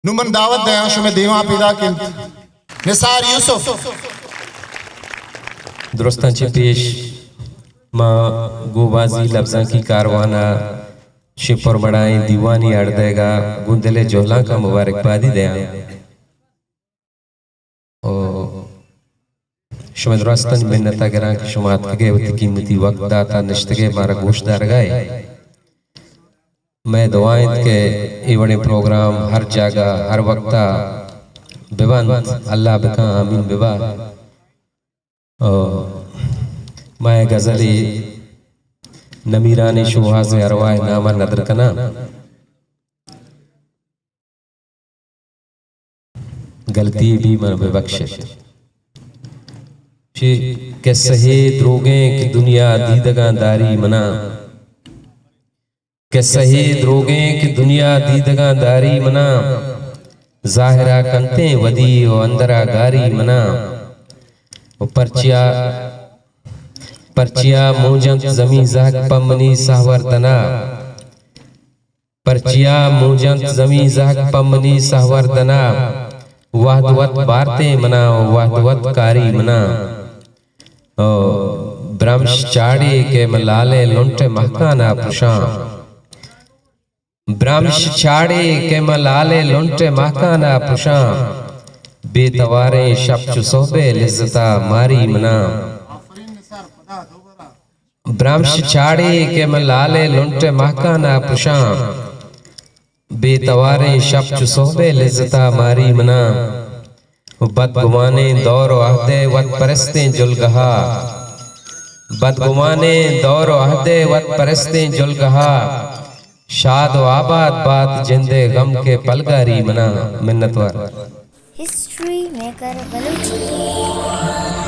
نوں من دعوت دیاں شمئے دیما پیداک انت نثار یوسف۔ درستاں چہ پیش ما گوں بازیں لبزانکی کاروان ءَ شپ ءُ مڑائیں دیوانی اڑ دئیگ ءَ گوں دل ءِ جہلانکاں مبارکبادی دیاں۔ او شمئے درستانی منت ءَ گراں کہ شما اتکگ ئے، وتی قیمتی وقت دات ءُ نشتگ ئے، مارا گوش دارگ ءَ ئے۔ مئے دعا انت کہ اے وڑیں پروگرام ہر جاگہ، ہر وقت ءَ بہ بنت۔ اللہ بکن، آمین ببا۔ او مئے غزلے نمیرانیں شوہاز ءِ ارواہ ءِ نام ءَ ندر کناں۔ غلطی بی من بہ بخش ات۔ چہ قصہ ءِ دروگیں کہ دنیا دیدگاں داری منا، قصہ ءِ دروگیں کہ دنیا دیدگاں داری منا، ظاہرا کنتیں ودی ءُ اندرا گاری منا۔ ءُ پرچیا، پرچیا مونجنت زمین زہگ پہ منی سہور دنا، پرچیا مونجنت زمین زہگ پہ منی سہور دنا، وہد وت بارتیں منا ءُ وہد وت کاری منا۔ او برمش چاڑے کہ من لال ءِ لنٹ ءِ مہکان ءَ پرشاں، برمش چاڑے کہ من لال ءِ لنٹ ءِ مہکان ءَ پرشاں، بے تواریں شپ چو سہب ءِ لذت ءَ ماری منا۔ برمش چاڑے کہ من لال ءِ لنٹ ءِ مہکان ءَ پرشاں، بے تواریں شپ چو سہب ءِ لذت ءَ ماری منا۔ ءُ بدگمانیں دور ءُ عہد ءِ وت پرستیں جلگہا، بدگمانیں دور ءُ عہد ءِ وت پرستیں جلگہا، شاد ءُ آباد بات جند ءِ غم کہ پلگاری منا۔ منتوار۔ History maker Balochi.